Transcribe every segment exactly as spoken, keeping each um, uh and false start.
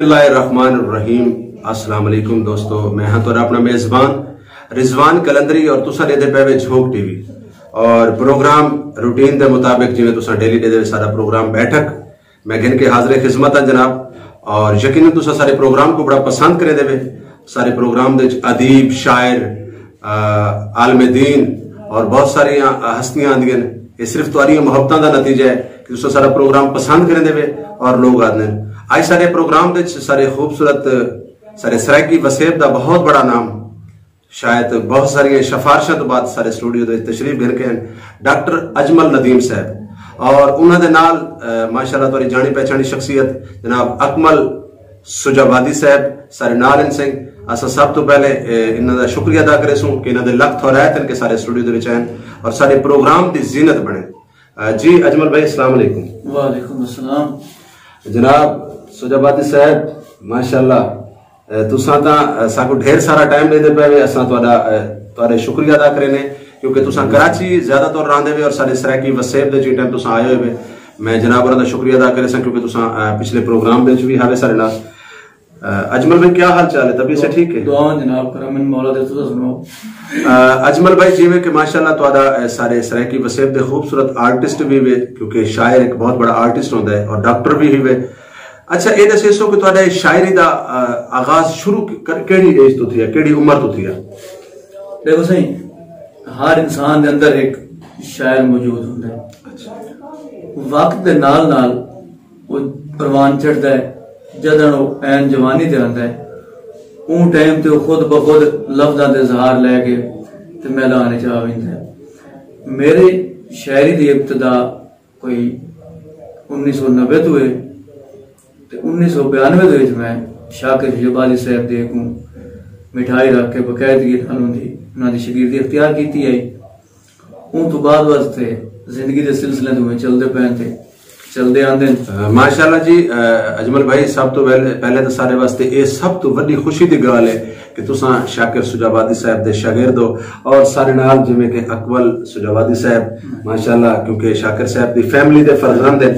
اللہ الرحمن الرحیم۔ السلام علیکم دوستو، میں ہاں تہاݙا اپݨا میزبان رضوان قلندری اور تساں ݙیہدے پئے وے جھوک ٹی وی۔ اور پروگرام روٹین دے مطابق جیویں تساں ڈیلی ݙیہدے وے سارا پروگرام بیٹھک میں گھن کے حاضر خدمت ہاں جناب۔ اور یقیناً تساں سارے پروگرام کو بڑا پسند کریندے وے۔ سارے پروگرام دے وچ ادیب، شاعر، آ، عالم دین اور بہت ساریاں، آ، ہستیاں آندیاں نے۔ یہ صرف تہاݙیاں محبتاں دا نتیجہ ہے کہ تساں سارا پروگرام پسند کریندے وے اور لوگ آندے نے۔ اڄ سارے پروگرام دے وچ سارے خوبصورت، سارے سرائیکی وسیب دا بہت بڑا نام، شاید بہت ساریاں سفارشاں تو بعد سارے اسٹوڈیو دے وچ تشریف گھن کے ہیں، ڈاکٹر اجمل ندیم صاحب۔ اور انہاں دے نال، آ، ماشاءاللہ تہاݙی جانی پہچانی شخصیت جناب اکمل سجاوادی صاحب سارے نال ہن سئیں۔ اساں سب توں پہلے، اے، انہاں دا شکریہ ادا کریسوں کہ انہاں دے لکھ تھورائت ہن کہ سارے اسٹوڈیو دے وچ آئن اور سارے پروگرام دی زینت بݨے۔ آ، جی اجمل بھائی، السلام علیکم۔ وعلیکم السلام۔ جناب سجاوادی صاحب، ماشاءاللہ، اے، تساں تاں، اے، ساکوں ڈھیر سارا ٹائم ݙیندے پئے وے، اساں تہاݙا، اے، تہاݙے شکریہ ادا کرینے، کیونکہ تساں کراچی زیادہ طور رہندے وے اور سارے سرائیکی وسیب دے جیں ٹائم تساں آئے ہوئے وے۔ میں جناب ہوراں دا شکریہ ادا کریساں، کیونکہ تساں، اے، پچھلے پروگرام دے وچ وی ہاوے سارے نال۔ اے، اجمل بھائی، کیا حال چال ہے؟ طبیعت سے ٹھیک ہے؟ دعاواں جناب، کرم ان مولا دے، تساں سناؤ؟ اے، اجمل بھائی، جیویں کہ ماشاءاللہ تہاݙا، اے، سارے سرائیکی وسیب دے خوبصورت آرٹسٹ وی وے، کیونکہ شاعر ایک بہت بڑا آرٹسٹ ہوندا ہے اور ڈاکٹر وی ہی وے۔ اچھا، اے ݙسیسو کہ تہاݙا اے شاعری دا، آ، آغاز شروع ک-، کر-، کیڑھی ایج تو تھیا، کیڑھی عمر تو تھیا؟ ݙیکھو سئیں، ہر انسان دے اندر ہک شاعر موجود ہوندا ہے۔ وقت دے نال نال او پروان چڑھدا ہے، جݙݨ او عین جوانی تے آندا ہے، اوں ٹائم تے او خود بخود لفظاں دے اظہار لے کے تے میدان وچ آ ویندا ہے۔ میری شاعری دی ابتدا کوئی انیس سو نوے توں ہے، تے انیس سو بیانوے دے وچ میں شاکر شجاع آبادی صاحب دے کوں مٹھائی رکھ کے باقاعدگی نال اوندی، انہاں دی شاگردی اختیار کیتی ہے۔ اوں توں بعد واسطے زندگی دے سلسلے دوویں چلدے پئے تے چلدے آندے ہن۔ آ، ماشاءاللہ جی، آ، اجمل بھائی، سب توں پہلے، پہلے تاں سارے واسطے اے سب توں وݙی خوشی دی ڳالھ ہے کہ تساں شاکر شجاع آبادی صاحب دے شاگرد ہو اور سارے نال جیویں کہ اکمل شجاع آبادی صاحب، ماشاءاللہ، کیونکہ شاکر صاحب دی فیملی دے فرزند ہن،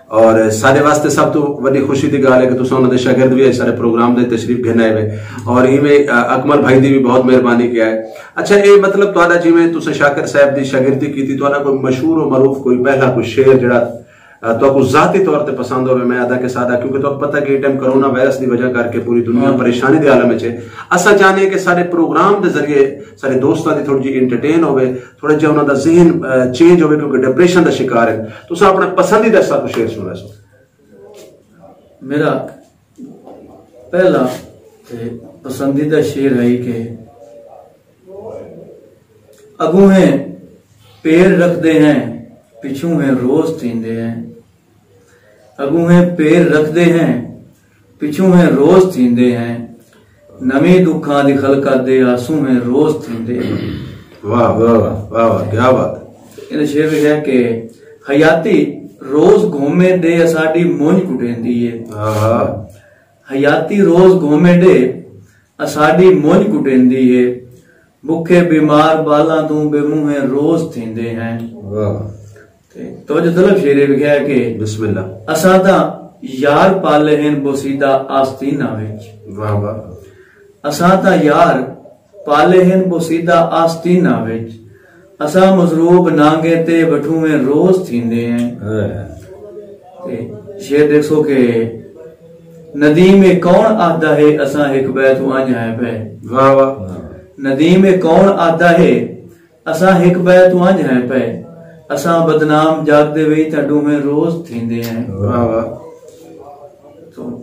اور سارے واسطے سب توں وݙی خوشی دی ڳالھ ہے کہ تساں انہاں دے شاگرد وی اڄ سارے پروگرام دے تشریف گھن آئے وے، اور ایویں، آ، اکمل بھائی دی وی بہت مہربانی کیا ہے۔ اچھا، اے مطلب تہاݙا جیویں تساں شاکر صاحب دی شاگردی کیتی، تہاݙا کوئی مشہور و معروف کوئی پہلا کوئی شعر جڑا، آ، تہاکوں ذاتی طور تے پسند ہووے؟ میں ادا کہ ساݙا، کیونکہ تہاکوں پتہ کہ اے ٹائم کرونا وائرس دی وجہ کر کے پوری دنیا ہاں۔ پریشانی دے عالم وچ ہے۔ اساں چاہنے کہ ساݙے پروگرام دے ذریعے ساݙے دوستاں دی تھوڑی جی انٹرٹین ہووے، تھوڑا جیہا انہاں دا ذہن، آ، چینج ہووے، کیونکہ ڈپریشن دا شکار ہن۔ تساں اپݨا پسندیدہ ساکوں شعر سݨا سو۔ میرا پہلا تے پسندیدہ شعر ہے کہ اڳوں ہیں پیر رکھدے ہیں، پچھوں ہیں روز تھیندے ہیں۔ اڳوں ہیں پیر رکھدے ہیں، پچھوں ہیں روز تھیندے ہیں۔ نویں ݙکھاں دی خلقت دے آسوں ہیں روز تھیندے ہیں۔ واہ، واہ، واہ، واہ، واہ، کیا بات ہے۔ ایں شعر وچ ہے کہ حیاتی روز گھومے دے اساݙی مونجھ کٹیندی ہے۔ آہا۔ حیاتی روز گھومے دے اساݙی مونجھ کٹیندی ہے۔ بکھے بیمار ٻالاں توں بے منہیں روز تھیندے ہیں۔ واہ۔ تے توجہ طلب شعر اے لکھیا ہے کہ بسم اللہ۔ اساں تاں یار پالے ہن بوسیدہ آستیناں وچ۔ واہ واہ۔ اساں تاں یار پالے ہن بوسیدہ آستیناں وچ۔ اساں مضروب نانگیں تے وٹھویں روز تھیندے ہیں۔ ہائے۔ تے شعر ݙیکھسو کہ ندیم اے کون آہدا ہے اساں ہک ٻئے توں انج ہیں پئے۔ واہ واہ۔ ندیم اے کون آہدا ہے اساں ہک ٻئے توں انج ہیں پئے۔ اساں بدنام جاڳدے وی تاں ݙوہیں روز تھیندے ہیں۔ واہ واہ۔ تو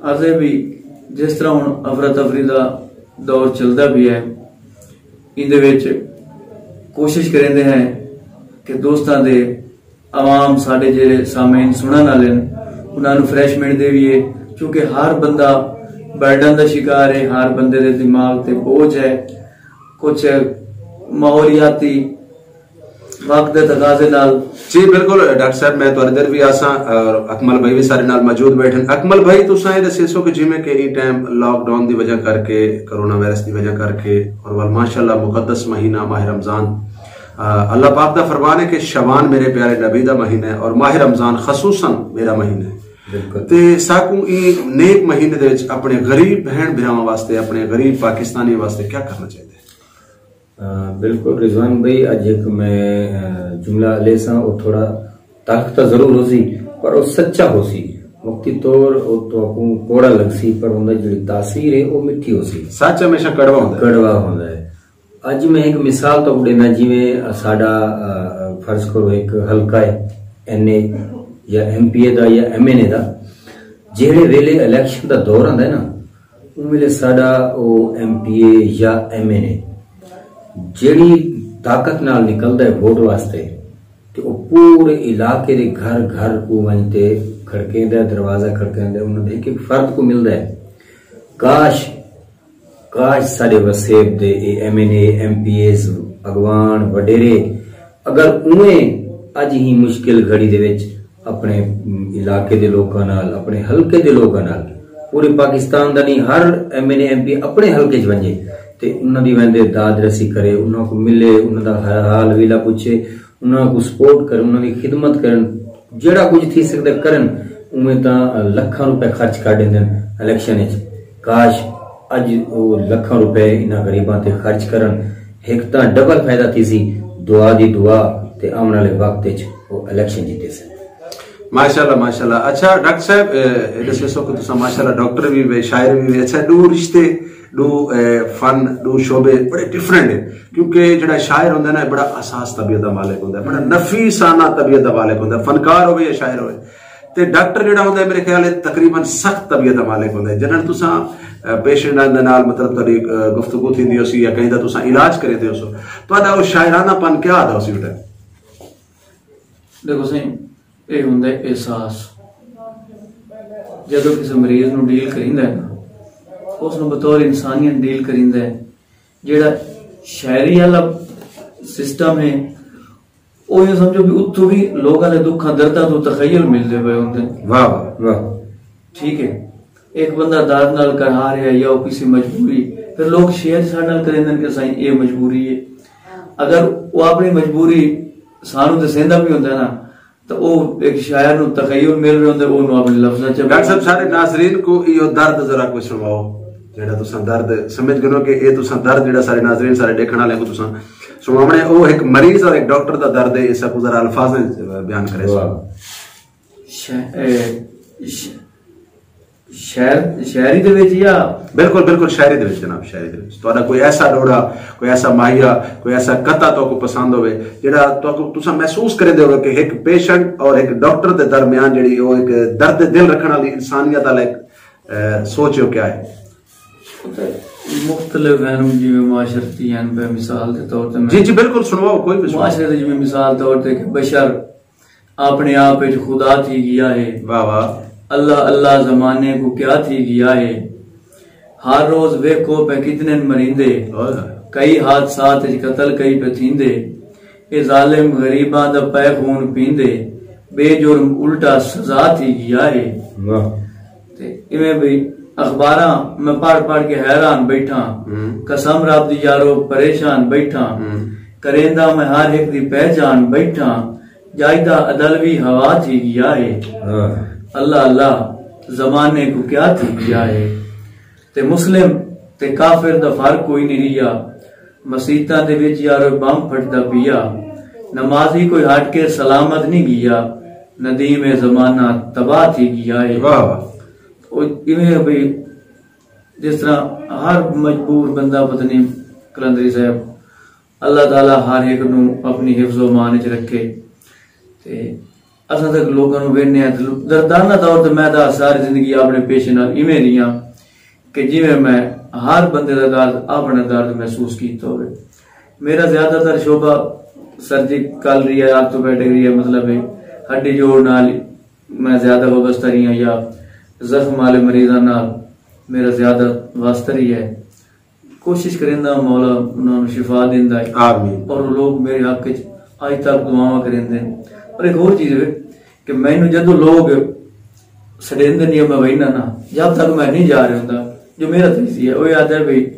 عرض ہے بھی جس طرح ہݨ افراتفری دا دور چلدا پیا ہے، ایندے وچ کوشش کریندے ہیں کہ دوستاں دے عوام ساݙے جیڑھے سامعین سݨݨ آلے ہن، انہاں نوں ریفریشمنٹ ݙیویے، کیونکہ ہر بندہ برڈن دا شکار ہے، ہر بندے دے دماغ تے بوجھ ہے۔ کچھ ماحولیاتی وقت دے تقاضے نال۔ جی بالکل ڈاکٹر صاحب، میں تہاݙے در وی آساں اور اکمل بھائی وی سارے نال موجود بیٹھن۔ اکمل بھائی، تساں اے ݙسیسو کہ جیویں کہ ایں ٹائم لاک ڈاؤن دی وجہ کر کے، کرونا وائرس دی وجہ کر کے، اور ول ماشاءاللہ مقدس مہینہ ماہ رمضان، آ، اللہ پاک دا فرمان ہے کہ شعبان میرے پیارے نبی دا مہینہ ہے اور ماہ رمضان خصوصاً میرا مہینہ ہے۔ بالکل۔ تے ساکوں ایں نیک مہینے دے وچ اپنے غریب بھین بھراواں واسطے، اپنے غریب پاکستانی واسطے کیا کرنا چاہیے؟ بالکل رضوان بھائی، اج ہک میں جملہ لے ساں، او تھوڑا تلخ تاں ضرور ہوسی، پر او سچا ہوسی۔ وقتی طور او تہاکوں کوڑا لگسی، پر اوندا جڑی تاثیر ہے او مٹھی ہوسی۔ سچ ہمیشہ کڑوا ہوندا ہے۔ کڑوا ہوندا ہے۔ اج میں ہک مثال تہاکوں ڈینا، جویں ساڈا فرض کرو ہک حلقہ ہے، این اے یا ایم پی اے دا یا ایم این اے دا، جہڑے ویلے الیکشن دا دور آندا ہے نا، اوں ویلے ساڈا او ایم پی اے یا ایم این اے جیڑھی طاقت نال نکلدا ہے ووٹ واسطے، تے او پورے علاقے دے گھر گھر کوں ونج تے کھڑکیندا ہے، دروازہ کھڑکیندا ہے، انہاں دے ہک ہک فرد کوں ملدا ہے۔ کاش، کاش ساڈے وسیب دے اے M N A, M P As, اگوان، وڈیرے اگر اوویں اج ہی مشکل گھڑی دے وچ اپنے علاقے دے لوکاں نال، اپنے حلقے دے لوکاں نال، پورے پاکستان دا نہیں، ہر M N A M P اپنے حلقے چ ونجے تے انہاں دی ویندے داد رسی کرے، انہاں کو ملے، انہاں دا ہر حال ویلا پوچھے، انہاں کو سپورٹ کرن، انہاں دی خدمت کرن، جیڑا کچھ تھی سکدا کرن۔ اوویں تاں لکھاں روپے خرچ کر ڈیندن الیکشن وچ۔ کاش اج او لکھاں روپے انہاں غریباں تے خرچ کرن، ہک تاں ڈبل فائدہ تھیسی، دعا دی دعا تے آوݨ والے وقت وچ او الیکشن جیتے سن۔ ماشاءاللہ، ماشاءاللہ۔ اچھا ڈاکٹر صاحب، اے، اے ݙسیسو کہ تساں ماشاءاللہ ڈاکٹر وی وے، شاعر وی وے۔ اچھا، ݙو رشتے، ݙو، اے، فن، ݙو شعبے بڑے ڈفرنٹ ہیں، کیونکہ جڑا شاعر ہوندا ہے نا، بڑا حساس طبیعت دا مالک ہوندا ہے، بڑا نفیسانہ طبیعت دا مالک ہوندا ہے، فنکار ہوے یا شاعر ہوے۔ تے ڈاکٹر جڑا ہوندا ہے، میرے خیال ہے تقریباً سخت طبیعت دا مالک ہوندا ہے۔ جنہاں تساں، اے، پیشنٹ دے نال، مطلب، تہاݙی، اے، گفتگو تھیندی ہوسی یا کہیں دا تساں علاج کریندے ہوسو، تہاݙا او شاعرانہ پن کیا آدا ہوسی اٹھے؟ ݙیکھو سائیں، اے ہوندا ہے احساس۔ جدوں کسے مریض نوں ڈیل کریندا ہے نا، اس نوں بطور انسانیت ڈیل کریندا ہے۔ جیڑھا شاعری والا سسٹم ہے، او ایویں سمجھو کہ اتھوں بھی لوکاں دے دکھاں درداں توں تخیل ملدے پئے ہوندے۔ واہ واہ واہ۔ ٹھیک ہے، ایک بندہ داد نال کرہا رہیا یا او کسی مجبوری، پھر لوگ شعر ساڈے نال کریندن کہ سائیں اے مجبوری ہے۔ اگر او اپنی مجبوری سانوں دسیندا بھی ہوندا ہے نا، تو او ایک شاعر نوں تخیل مل رہے ہوندے، او نوں اپنے لفظاں چ ڈاکٹر صاحب، سارے ناظرین کو ایہو درد ذرا کوئی سنواؤ، جڑا تساں درد سمجھ گنو کہ اے تساں درد جڑا سارے ناظرین، سارے ڈیکھن والے کو تساں سنواونے، او ایک مریض اور ایک ڈاکٹر دا درد ہے، اس کو ذرا الفاظ میں بیان کرے۔ واہ۔ ش- اے، ش- شاعر شاعری دے وچ یا؟ بالکل بالکل، شاعری دے وچ جناب، شاعری دے وچ تہاڈا کوئی ایسا ڈوڑا، کوئی ایسا ماہیا، کوئی ایسا قطعہ تہاکوں پسند ہوے، جڑا تہاکوں تساں محسوس کریندے ہوے کہ ہک پیشنٹ اور ہک ڈاکٹر دے درمیان جڑی او ہک درد دل رکھن والی انسانیت والا ہک، اے، سوچ ہے، او کیا ہے؟ مختلف ہیں، جویں معاشرتی ہیں، بے مثال دے طور تے میں جی جی بالکل، سنواؤ، کوئی بھی سنواؤ۔ معاشرے دے جویں مثال طور تے کہ بشر اپنے آپ وچ خدا تھی گیا ہے۔ واہ واہ۔ اللہ اللہ زمانے کو کیا تھی گیا ہے۔ ہر روز ویکھو پہ کتنے مریندے۔ اوئے۔ کئی حادثات وچ قتل کئی پہ تھیندے۔ اے ظالم غریباں دا پے خون پیندے۔ بے جرم الٹا سزا تھی گیا ہے۔ واہ۔ تے ایویں بھی اخباراں میں پڑھ پڑھ کے حیران بیٹھاں۔ ہوں۔ قسم رب دی یارو پریشان بیٹھاں۔ ہوں۔ کریندا میں ہر ہک دی پہچان بیٹھاں۔ جائیدہ عدل وی ہوا تھی گیا ہے۔ ہاں۔ اللہ اللہ زمانے کو کیا تھی گیا ہے۔ تے مسلم تے کافر دا فرق کوئی نہیں رہیا۔ مسیتاں دے وچ یارو بم پھٹدا پیا۔ نمازی کوئی ہٹ کے سلامت نہیں گیا۔ ندیم اے زمانہ تباہ تھی گیا ہے۔ واہ واہ۔ او ایویں بھئی جس طرح ہر مجبور بندہ پتہ نہیں قلندری صاحب، اللہ تعالیٰ ہر ہک نوں اپنی حفظ و امان وچ رکھے۔ تے اساں تک لوکاں نوں ویندے ہیں تے دردانہ طور تے میں تاں ساری زندگی اپنے پیشے نال ایویں ریاں کہ جویں میں ہر بندے دا درد اپنا درد محسوس کیتا ہوئے۔ میرا زیادہ تر شعبہ سرجیکل رہیا ہے، آرتھوپیڈک رہیا ہے، مطلب ہے ہڈی جوڑ نال میں زیادہ وابستہ رہیا یا زخم والے مریضاں نال میرا زیادہ واسطہ رہیا ہے۔ کوشش کریندا مولا انہاں نوں شفا دیندا ہے۔ آمین۔ اور لوگ میرے حق وچ اج تک دعاواں کریندے ہیں۔ اور ایک ہور چیز ہے کہ مینوں جدوں لوگ سڈیندے نہیں میں وینا نا، جب تک میں نہیں جا رہا ہوندا جو میرا تیزی ہے وہ یاد ہے بھئی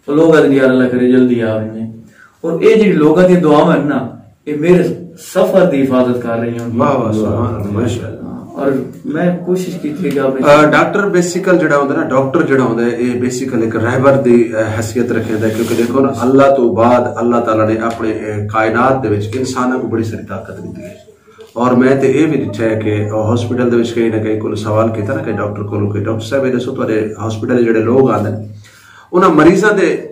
وہ لوگ آدھے یار اللہ کرے جلدی آ ونجے۔ اور اے جڑی لوگاں دی دعاواں ہیں نا، اے میرے سفر دی حفاظت کر رہی ہیں۔ واہ واہ، سبحان اللہ، ماشاءاللہ۔ اور میں کوشش کیتی ہے کہ اپنے ڈاکٹر بیسیکل جڑا ہوندا نا، ڈاکٹر جڑا ہوندا ہے، یہ بیسیکل ایک رہبر دی حیثیت رکھیندا ہے، کیونکہ دیکھو نا، اللہ تو بعد اللہ تعالیٰ نے اپنے کائنات دے وچ انساناں کو بڑی ساری طاقت دی ہے۔ اور میں تے یہ بھی ڈٹھا ہے کہ ہاسپٹل دے وچ کہیں نہ کہیں کو سوال کیتا نا کہ ڈاکٹر کو کہ ڈاکٹر صاحب، یہ دسو تھوڑے ہاسپٹل جڑے لوگ آندے، انہاں مریضاں دے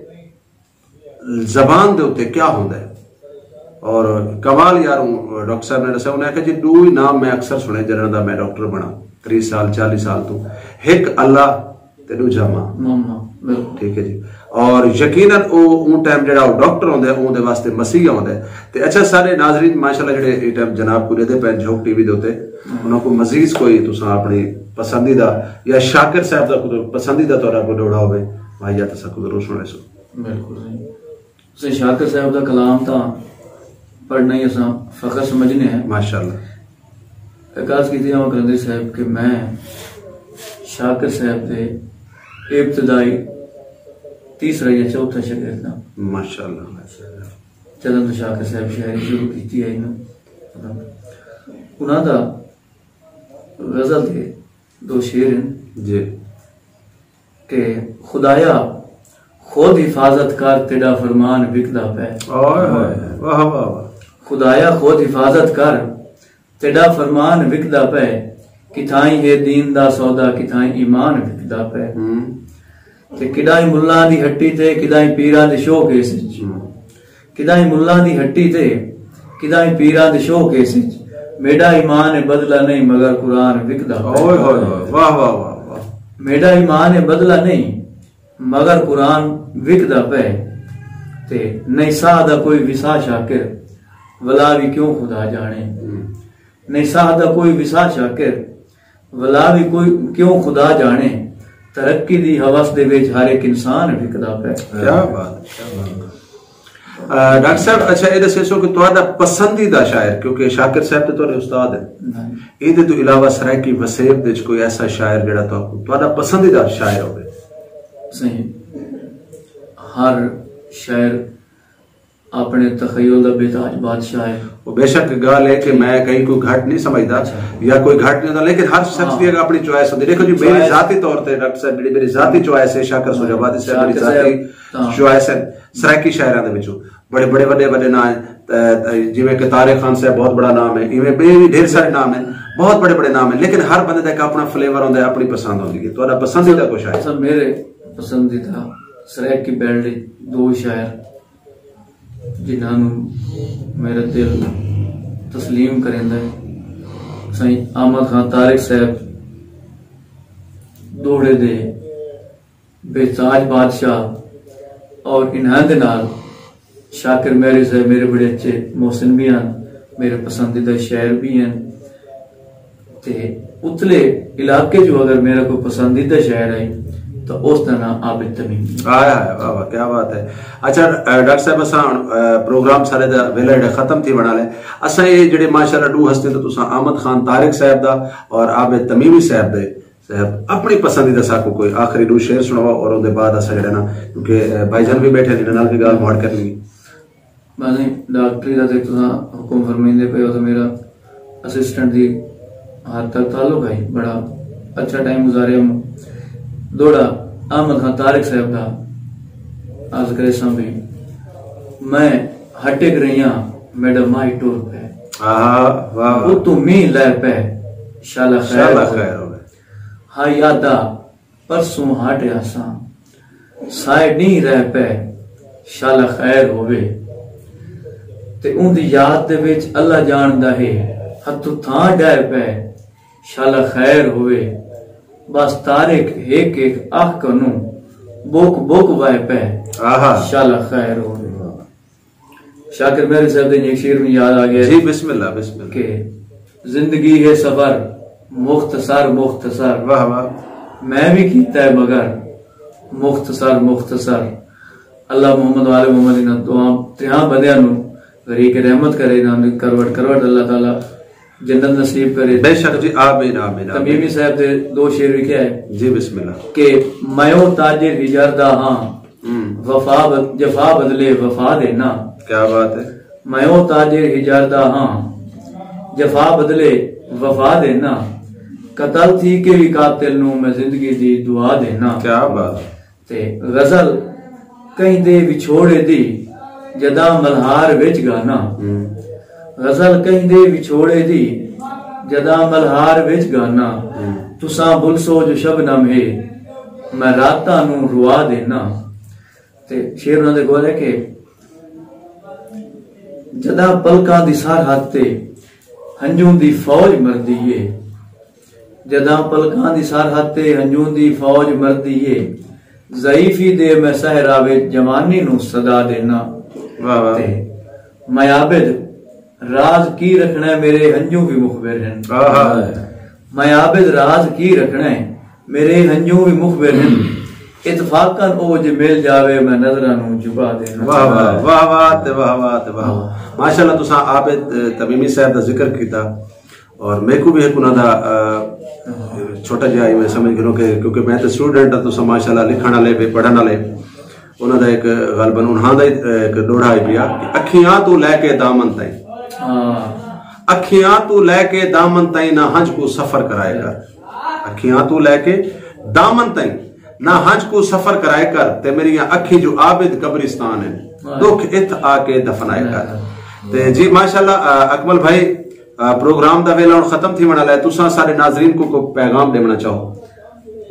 زبان دے اتے کیا ہوندا ہے؟ اور کمال یار، ڈاکٹر صاحب نے دسیا، انہاں آکھیا جی، ڈو ہی نام میں اکثر سنے جنہاں دا میں ڈاکٹر بنا، تریہہ سال، چالیہہ سال تو، ہک اللہ تے ڈوجھا ماں۔ ماما، بالکل۔ ٹھیک ہے جی۔ اور یقیناً او اون ٹائم جڑا او ڈاکٹر ہوندا ہے، اون دے واسطے مسیح ہوندا ہے۔ تے اچھا، سارے ناظرین ماشاءاللہ جڑے اے ٹائم جناب کو ڈیدے پین جھوک ٹی وی دے اتے، انہاں کو مزید کوئی تساں اپنی پسندیدہ یا شاکر صاحب دا کوئی پسندیدہ تہاڈا کوئی ڈوہڑا ہوے، بھائی یا تساں کو ضرور سنائے سو۔ بالکل صحیح۔ اساں شاکر صاحب دا کلام تاں پڑھنا ہی اساں فخر سمجھنے ہیں۔ ماشاءاللہ۔ ایک عرض کیتی ہاں قلندری صاحب کہ میں شاکر صاحب دے ابتدائی تیسرا یا چوتھا شاگرد ہاں۔ ماشاءاللہ۔ جدوں تو شاکر صاحب شاعری شروع کیتی ہے نا، انہاں دا غزل دے دو شعر ہیں۔ جی۔ کہ خدایا، خود حفاظت کر، تیݙا فرمان وکدا پئے۔ اوئے ہوئے، واہ واہ واہ۔ خدایا، خود حفاظت کر، تیݙا فرمان وکدا پئے۔ کتھائیں ہے دین دا سودا، کتھائیں ایمان وکدا پئے۔ ہوں۔ تے کݙاہیں ملاں دی ہٹی تے، کݙاہیں پیراں دے شو کیس اچ۔ ہوں۔ کݙاہیں ملاں دی ہٹی تے، کݙاہیں پیراں دے شو کیس اچ۔ میݙا ایمان ہے بدلہ نہیں، مگر قرآن وکدا پئے۔ اوئے ہوئے ہوئے، واہ واہ واہ واہ۔ میݙا ایمان ہے بدلہ نہیں، مگر قرآن وکدا پئے۔ تے نہیں ساہ دا کوئی وسا شاکر، ولا وی کیوں خدا جاݨے۔ ہوں۔ نہیں ساہ دا کوئی وسا شاکر، ولا وی کوئی کیوں خدا جاݨے۔ ترقی دی ہوس دے وچ ہر ہک انسان وکدا پئے۔ کیا بات ہے، کیا بات ہے۔ آ، ڈاکٹر صاحب، اچھا، یہ دسیسو کہ تہاݙا پسندیدہ شاعر، کیونکہ شاکر صاحب تے تہاݙے استاد ہیں، ہاں۔ ایندے تو علاوہ سرائیکی وسیب دے وچ کوئی ایسا شاعر جڑا تہاکوں تہاݙا پسندیدہ شاعر ہوے؟ صحیح۔ ہر شاعر اپݨے تخیل دا بے تاج بادشاہ ہے۔ وہ بے شک ڳالھ ہے کہ میں کہیں کو گھٹ نہیں سمجھدا، اچھا۔ یا کوئی گھٹ نہیں ہوندا، لیکن ہر شخص ہاں۔ دی اپݨی چوائس ہوندی۔ دیکھو جی، میری چوائس۔ ذاتی طور تے ڈاکٹر صاحب، میری، میری ذاتی ہاں۔ چوائس ہے، شاکر ہاں۔ سجابادی صاحب، میری شاکر ذاتی صاحب، ہاں۔ چوائس ہے سرائیکی شاعراں دے وچوں۔ بڑے، بڑے وݙے، وݙے ناں ہیں۔ تے، تے جویں کہ طارق خان صاحب بہت بڑا نام ہے، ایویں ٻئے وی ڈھیر سارے نام ہیں، بہت بڑے، بڑے نام ہیں، لیکن ہر بندے دا ایک اپݨا فلیور ہوندا ہے، اپݨی پسند ہوندی ہے۔ تہاݙا پسندیدہ کوئی شاعر؟ سر، میرے پسندیدہ سرائیکی بیلٹ دو شاعر جنہاں نوں میرا دل تسلیم کریندا ہے، سائیں احمد خان طارق صاحب دوہڑے دے بے تاج بادشاہ، اور انہاں دے نال شاکر مہری صاحب میرے بڑے اچھے محسن بھی ہیں، میرے پسندیدہ شاعر بھی ہیں۔ تے اتلے علاقے جو اگر میرا کوئی پسندیدہ شاعر ہے تو اس دا نام عابد تمیم ہے۔ آیا ہے، واہ واہ، کیا بات ہے۔ اچھا، اے، ڈاکٹر صاحب، اساں ہݨ، اے، پروگرام سارے دا ویلا جڑا ختم تھی بݨا لے۔ اساں یہ جڑے ماشاءاللہ ݙو ہستے تو تساں احمد خان طارق صاحب دا اور عابد تمیمی صاحب دے، صاحب اپݨی پسندیدہ ساکوں کوئی آخری ݙو شعر سݨاؤ اور اون دے بعد اساں جڑا نا، کیونکہ، اے، بھائی جان بھی بیٹھے ہیں، انہاں نال بھی ڳالھ مہاڑ کرنی ہے۔ بس ڈاکٹری دا تے تساں حکم فرمیندے پئے ہو، تو میرا اسسٹنٹ دی حد تک تعلق ہے، بڑا اچھا ٹائم گزاریا۔ دوہڑا احمد خان طارق صاحب دا عرض کریساں بھی، میں ہٹک رہیاں، میڈا ماہی ٹر پئے۔ آہا، واہ واہ۔ اتوں مینہ لہہ پئے، شالا خیر شالا ہووے۔ خیر ہووے۔ ہا یادا پرسوں ہٹ آساں، سائے ݙینہہ رہ پئے، شالا خیر ہووے۔ تے اوندی یاد دے وچ اللہ ڄاݨدا ہے، ہتھوں تھاں ݙہہ پئے، شالا خیر ہووے۔ بس طارق ہک ہک اکھ کنوں بک بک وہہ پئے، آہا۔ شالا خیر ہووے۔ شاکر مہری صاحب دے ہک شعر میں یاد آ گیا جی، بسم اللہ، بسم اللہ۔ کہ زندگی ہے سفر، مختصر، مختصر۔ واہ واہ۔ میں بھی کیتا ہے مگر مختصر، مختصر۔ اللہ محمد و آل محمد انہاں دعا تریہاں بندیاں نوں غریق رحمت کرے، انہاں دی کروٹ، کروٹ اللہ تعالیٰ جنت نصیب کرے۔ بے شک جی، آمین، آمین، آمین۔ تمیمی صاحب دے دو شعر وی کیا ہے جی، بسم اللہ۔ کہ میو تاجر ہجر دا ہاں، ہوں۔ وفا بد-، جفا بدلے وفا دے نا۔ کیا بات ہے۔ میو تاجر ہجر دا ہاں، جفا بدلے وفا دے نا۔ قتل تھی کے وی قاتل نوں میں زندگی دی دعا دینا۔ کیا بات۔ تے غزل کہیں دے وچھوڑے دی جداں ملہار وچ گانا۔ ہوں۔ غزل کہیں دے وچھوڑے دی جداں ملہار وچ گانا۔ ہوں۔ تساں بھلسو جو شبنم ہے، میں راتاں نوں روا دینا۔ تے شعر انہاں دے کول ہے کہ جداں پلکاں دی سرحد تے ہنجوں دی فوج مردی ہے، جداں پلکاں دی سرحد تے ہنجوں دی فوج مردی ہے، ضعیفی دے میں صحرا وچ جوانی نوں صدا دینا۔ واہ واہ۔ تے میں عابد، راز کی رکھنا ہے، میرے ہنجوں بھی مخبر ہیں۔ آہا۔ میں عابد، راز کی رکھنا ہے، میرے ہنجوں بھی مخبر ہیں۔ اتفاقاً او جے مل جاوے، میں نظراں نوں جھکا دینا۔ واہ واہ، واہ واہ تے واہ واہ تے واہ واہ۔ ماشاءاللہ، تساں عابد، اے، تمیمی صاحب دا ذکر کیتا اور میکوں بھی ایک انہاں دا، اے، چھوٹا جہا ہی میں سمجھ گھنوں کہ کیونکہ میں تے اسٹوڈنٹ ہاں، تساں ماشاءاللہ لکھݨ والے، پڑھݨ والے۔ انہاں دا ایک غالباً انہاں دا ہی ایک ݙوہڑا ہے پیا کہ اکھیاں توں لے کے دامن تائیں۔ ہاں۔ اکھیاں توں لے کے دامن تائیں نہ ہنج کوں سفر کرائے کر۔ اکھیاں توں لے کے دامن تائیں نہ ہنج کوں سفر کرائے کر، تے میریاں اکھیں جو عابد قبرستان ہن، واہ۔ ݙکھ اتھ آ کے دفنائے کر۔ واہ۔ تے جی ماشاءاللہ، آ، اکمل بھائی، آ، پروگرام دا ویلا ہݨ ختم تھیوݨ والا ہے، تساں سارے ناظرین کوں کوئی پیغام ݙیوݨا چاہو؟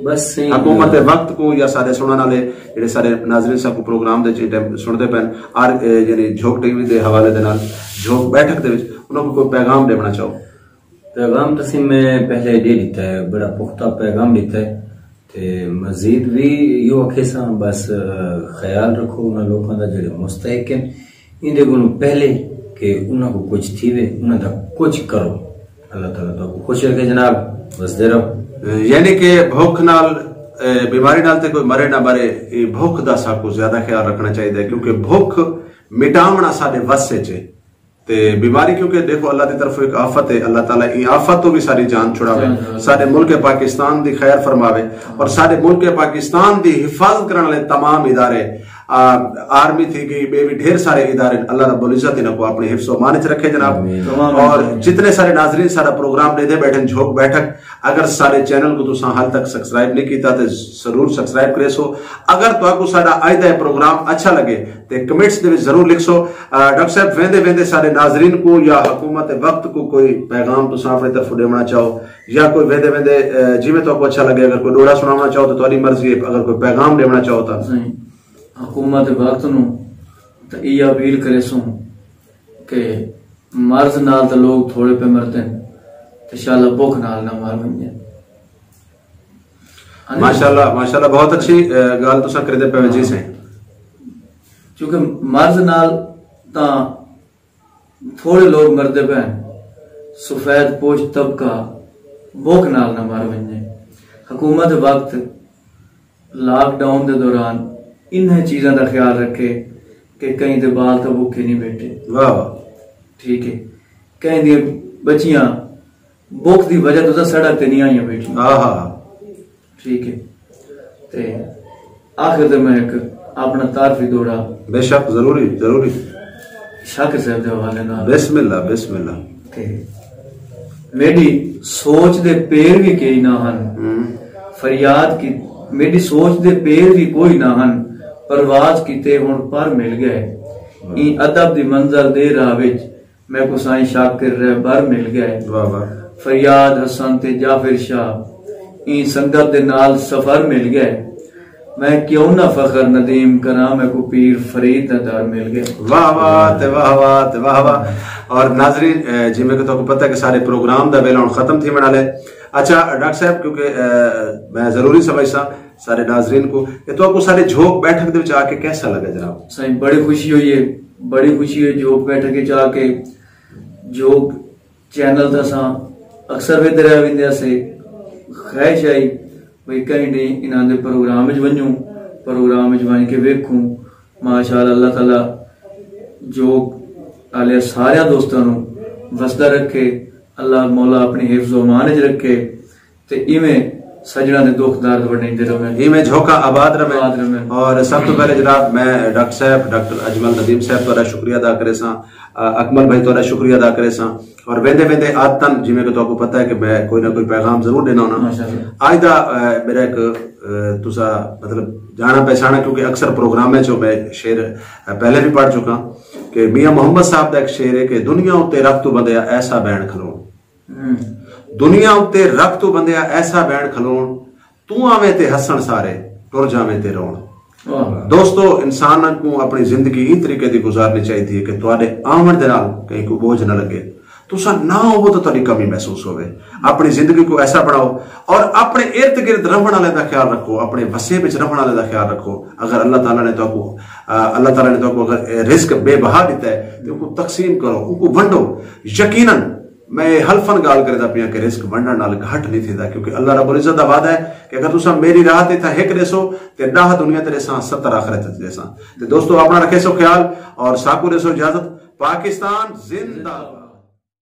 بس سائیں۔ حکومت وقت کوں یا سارے سݨݨ والے جڑے سارے ناظرین ساکوں پروگرام دے وچ ایں ٹائم سݨدے پئن، آر، اے، یعنی جھوک ٹی وی دے حوالے دے نال، جھوک بیٹھک دے وچ انہاں کوں کوئی پیغام ݙیوݨا چاہو؟ پیغام تاں سائیں میں پہلے ݙے ݙتا ہے، بڑا پختہ پیغام ݙتا ہے۔ تے مزید وی ایہو آکھیساں، بس، آ، خیال رکھو انہاں لوکاں دا جڑے مستحق ہن، ایندے کولوں پہلے کہ انہاں کوں کجھ تھیوے، انہاں دا کجھ کرو۔ اللہ تعالیٰ تہاکوں خوش رکھے جناب، وسدے رہو۔ یعنی کہ بھکھ نال، اے، بیماری نال تے کوئی مرے نہ مرے، اے بھکھ دا ساکوں زیادہ خیال رکھݨا چاہیدا ہے، کیونکہ بھکھ مٹاوݨا ساݙے وس وچ ہے۔ تے بیماری کیونکہ ݙیکھو اللہ دی طرفوں ایک آفت ہے، اللہ تعالیٰ ایں آفت توں وی ساݙی جان چھڑاوے، جان چھڑاوے۔ ساݙے ملک پاکستان دی خیر فرماوے اور ساݙے ملک پاکستان دی حفاظت کرݨ والے تمام ادارے، آ، آرمی تھی ڳئی، ٻئے وی ڈھیر سارے ادارے، اللہ رب العزت انہاں کوں اپݨی حفظ و امان وچ رکھے جناب۔ آمین۔ تمام اور جتنے سارے ناظرین ساݙا پروگرام ݙیہدے ٻیٹھن جھوک بیٹھک، اگر ساݙے چینل کوں تساں حال تک سبسکرائب نہیں کیتا تے ضرور سبسکرائب کریسو۔ اگر تہاکوں ساݙا اڄ دا اے پروگرام اچھا لڳے تے کمنٹس دے وچ ضرور لکھسو۔ آ، ڈاکٹر صاحب، ویندے ویندے ساݙے ناظرین کوں یا حکومت وقت کوں کوئی پیغام تساں اپݨی طرفوں ݙیوݨا چاہو یا کوئی ویندے ویندے، آ، جیویں تہاکوں اچھا لڳے، اگر کوئی ݙوہڑا سݨاوݨا چاہو تے تہاݙی مرضی ہے، اگر کوئی پیغام ݙیوݨا چاہو تاں۔ سائیں، حکومت وقت نوں تاں ایہا اپیل کریسوں کہ مرض نال تاں لوگ تھوڑے پئے مردن تے شالا بکھ نال نہ مر ونڄن۔ ہاں جی۔ ماشاءاللہ، ماشاءاللہ، بہت اچھی، اے، ڳالھ تساں کریندے پئے ہو جی سائیں۔ کیونکہ مرض نال تاں تھوڑے لوگ مردے پئن، سفید پوش طبقہ بکھ نال نہ مر ونڄے۔ حکومت وقت لاک ڈاؤن دے دوران انہیں چیزاں دا خیال رکھے کہ کہیں دے بال تاں بکھے نہیں ٻیٹھے۔ واہ واہ۔ ٹھیک ہے، کہیں دیاں ٻچیاں بکھ دی وجہ توں تاں سڑک تے نہیں آئیاں ٻیٹھیاں۔ آہا۔ ٹھیک ہے، تے آخر تے میں ایک اپݨا تعارفی ݙوہڑا بے شک، ضروری، ضروری۔ شاکر صاحب دے حوالے نال۔ بسم اللہ، بسم اللہ۔ تے میݙی سوچ دے پیر وی کئی نہ ہن۔ ہوں۔ فریاد کی، میݙی سوچ دے پیر وی کوئی نہ ہن، پرواز کیتے ہݨ پر مل ڳئے۔ واہ۔ ایں ادب دی منزل دے راہ وچ میکوں سائیں شاکر رہبر مل ڳئے۔ واہ واہ۔ فریاد حسن تے جعفر شاہ، ایں سنگت دے نال سفر مل ڳئے۔ میں کیوں نہ فخر ندیم کراں، میکوں پیر فرید دا در مل ڳئے۔ واہ واہ تے واہ واہ تے واہ واہ۔ اور ناظرین، اے، جیویں کہ تہاکوں پتہ ہے کہ سارے پروگرام دا ویلا ہݨ ختم تھیوݨ والا ہے۔ اچھا ڈاکٹر صاحب، کیونکہ، اے، میں ضروری سمجھساں سارے ناظرین کوں کہ تہاکوں سارے جھوک بیٹھک دے وچ آ کے کیسا لڳا جناب؟ سائیں، بڑی خوشی ہوئی ہے، بڑی خوشی ہوئی جھوک بیٹھک وچ آ کے۔ جھوک چینل تے اساں اکثر ویندے رہ ویندے ہاسے۔ خواہش آئی بھئی کہیں ݙینہہ انہاں دے پروگرام وچ ونڄوں، پروگرام وچ ونڄ کے ویکھوں۔ ماشاءاللہ، اللہ تعالیٰ جھوک آلے ساریاں دوستاں نوں وسدا رکھے، اللہ مولا اپݨی حفظ و امان وچ رکھے۔ تے ایویں سجنا دے دکھ درد وڈیندے رہے۔ ہی میں جھوکا آباد رہے۔ آباد رہے۔ اور سب تو پہلے جناب میں ڈاکٹر صاحب، ڈاکٹر اجمل ندیم صاحب تہاڈا شکریہ ادا کرے ساں، اکمل بھائی تہاڈا شکریہ ادا کرے ساں۔ اور ویندے ویندے آدتن جویں کہ تہاکوں پتہ ہے کہ میں کوئی نہ کوئی پیغام ضرور ڈینا ہونا۔ ماشاءاللہ۔ اج دا میرا ایک تسا مطلب جانا پہچانا، کیونکہ اکثر پروگرام میں میں شعر پہلے بھی پڑھ چکا کہ میاں محمد صاحب دا ایک شعر ہے کہ دنیا اتے رکھ تو بندے ایسا بین کھلو، دنیا اتے رکھ تو بندے ایسا بین کھلو، تو آویں تے ہسن سارے، ٹر جاویں تے رون۔ دوستو، انسان کو اپنی زندگی ایں طریقے دی گزارنی چاہیے کہ تہاڈے آون دے نال کہیں کو بوجھ نہ لگے۔ تسا نہ ہوو تو تہاڈی کمی محسوس ہوے۔ اپنی زندگی کو ایسا بناؤ اور اپنے ارد گرد رہن والے دا خیال رکھو، اپنے وسیب وچ رہن والے دا خیال رکھو۔ اگر اللہ تعالیٰ نے تو کو اللہ تعالیٰ نے تو کو اگر رزق بے بہا دیتا ہے تو کو تقسیم کرو، ان کو ونڈو۔ یقیناً میں یہ حلفن گال کردا پیاں کہ رزق ونڈن نال گھٹ نہیں تھیندا، کیونکہ اللہ رب العزت دا وعدہ ہے کہ اگر تساں میری راہ تے تھا ہک ڈیسو تے ڈاہ دنیا تے ڈیساں، ستر آخرت تے ڈیساں۔ تے دوستو، اپنا رکھے سو خیال اور ساکو ڈیسو اجازت۔ پاکستان زندہ باد۔